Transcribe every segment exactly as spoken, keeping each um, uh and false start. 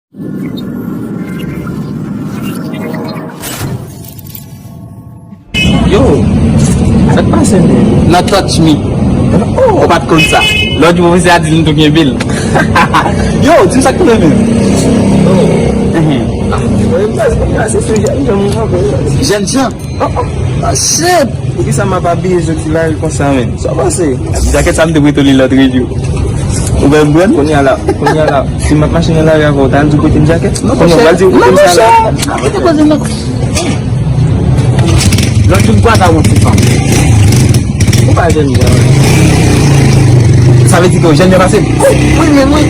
Yo, sa k pase menm? Not touch me. Oh, ou pa t konn sa. Lòt jou pwofesè a di n tou gen bil. Yo, di m sa k tounen menm. Jèn jan. Oh, oh. Ah, shit! Poukisa m ap abiye jodi la konsa menm? Sa pase? Jakèt sa m te prete w li lòt jou. Ou pa konprann? Kounye a la, kounye a la, si m ap mache nan lari avè w, ou ta di w prete m jakèt? Non, monchè. Non, monchè. Arete koze non. Lòt jou m kwaze ak yon ti fanm. Ou pa jèn jan. Sa vle di ke w jèn jan pase m? Wi, wi, men wi.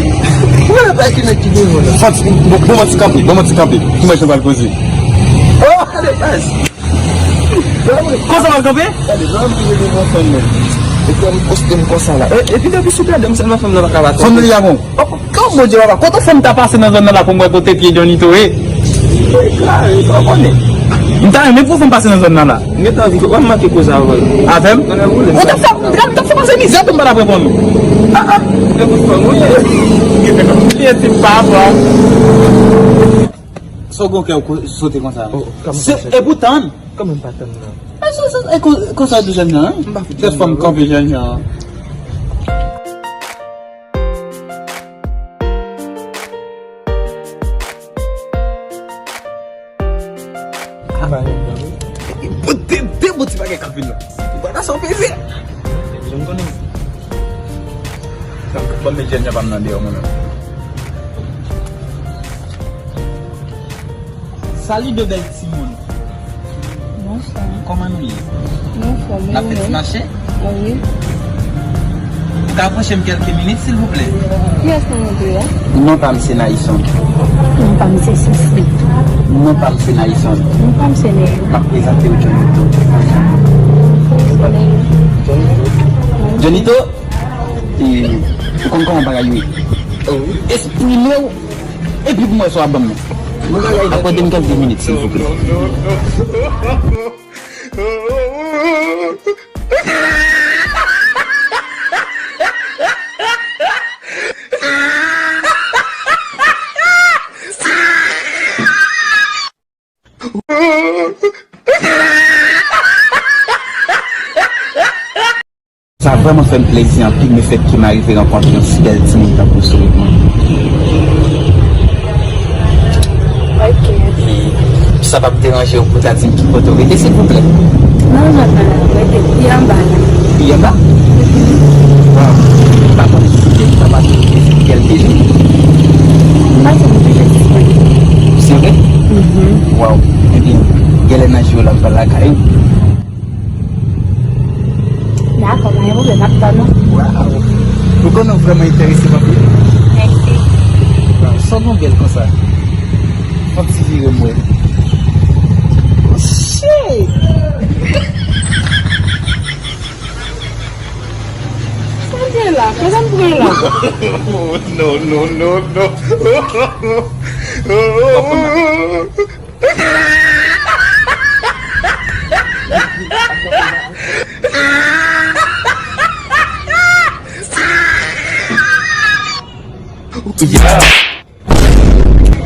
Ou wè pa ki nèg ki devan la. Fò ti, bon, bon, bon, ti kanpe, bon, bon, ti kanpe. Ki mwen pral koze? Oh, gade baz. Konsa w ap kanpe? Gade, jan m vire devan fanm nan. Epi m poste m konsa la. E, epi depi sou gade m sèlman fanm nan pa ka bat. Fanm nan li a bon. Oh, oh, Bondye papa, kote fanm ta pase nan zòn nan la pou m wè kote pye Johnny to ye? Mwen klare, sa w konnen. M ta renmen pou fanm pase nan zòn nan la. M gentan anvi, wè m manke koze avè l. Avè m? Ann al boule. Ou t ap fè, m t ap fè pase mizè pou m pa t ap reponn ou. Ah, ah, e pou fanm ou ye. Li e tip pa avè w. Sa w gen kè w ko-, sote konsa? Oh, kòman se, e pou tann. Kòman m pa tann nan? E sa, sa, e ko-, konsa di jèn nan, hein? M pa fout tann. Fè fanm kanpe jèn jan. Ah. Ba jèn jan, wi. Bon, de, de bon ti bagay k ap vin la. Ou pa ta sa w peze. Jèn konnen. Ban m met jèn jan pa m nan deyò, mwen menm. Salut de bèl timoun. Bonswa. Kòman nou ye? Nou anfòm, e ou menm? N ap fè ti mache? Wi. Ou ka apwoche m kèlke minit, silvouplè? Kiyès nan montre a? Non pa m se Nayson. Non pa m se Sisi. Non pa m se Nayson. Non pa m se Nèg. M ap prezante w Johnito. Johnito? E, ou konn kòman bagay yo ye? Eksprime w. Epi pou mwen sa w ap ban m nan. Akòde m kèlke minit, silvouplè. Sa vrèman fè m plezi anpil, lefètke m arive rankontre yon si bèl timoun tankou w sou wout mwen. Ok. E sa p ap deranje w pou w ta di m ki kote w rete, silvouplè? Non, non, non, non, rete pi anba la. Pi anba? Waw, m pa konn si se anba tou, se bèl peyi. M pa konn si se disponib. Se vre? Mhm. Waw, ebyen, genlè nan jou yo la m pral lakay ou. Dakò, pa gen pwoblèm, m ap tann ou. Waw! Ou konnen w vrèman enterese m anpil. Mèsi. Waw, sa w gen bèl konsa. Fò m ti vire m wè. Shit! Sa l gen la? Kote m pran la? Non, non, non, non.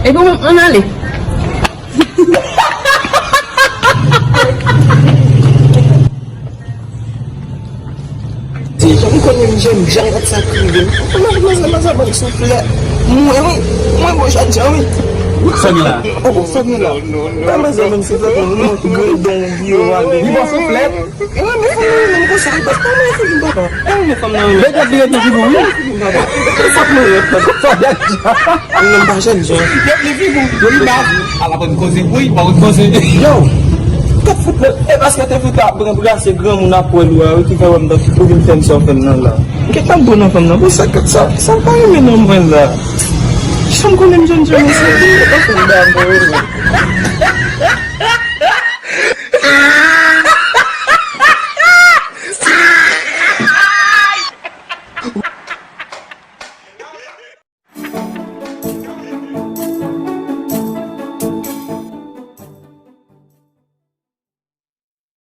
Epi w menm, ann ale. Ti jan m konnen m jèn jan gad sa k rive m. Mwen, mwen, mwen, mwen, mwen, souflè. Mwen, wi. Mwen, bon, jèn jan, wi. Fè m la. Oh, oh, fè m la. Mwen, mwen, mwen, souflè, mwen, mwen, gredon, vye, wale. Li bon souflè. E mwen, men fanm nan, mwen, konsa, li pas pa mwen, figi, papa. E mwen, men fanm nan, wi. Men gad li ret nan figi w, wi. Figi, papa. Fòk mwen ret, papa. Fòk gad jan. Mwen, mwen, pa jèn jan. Gad li figi w, wi, ba. Ala konn koze, wi, pa konn koze. Yo! K ap fout nan, e paske te fout ap pran brase granmoun ap wè l ou a, wi, ki fè wè m tankou pou vin fè m sa w fè m nan la. M gentan bon nan fanm nan, bon sa k sa, sa m pa renmen nan mwen la. Jan m konnen m jèn jan, mesye, m pa fè m damou, wi.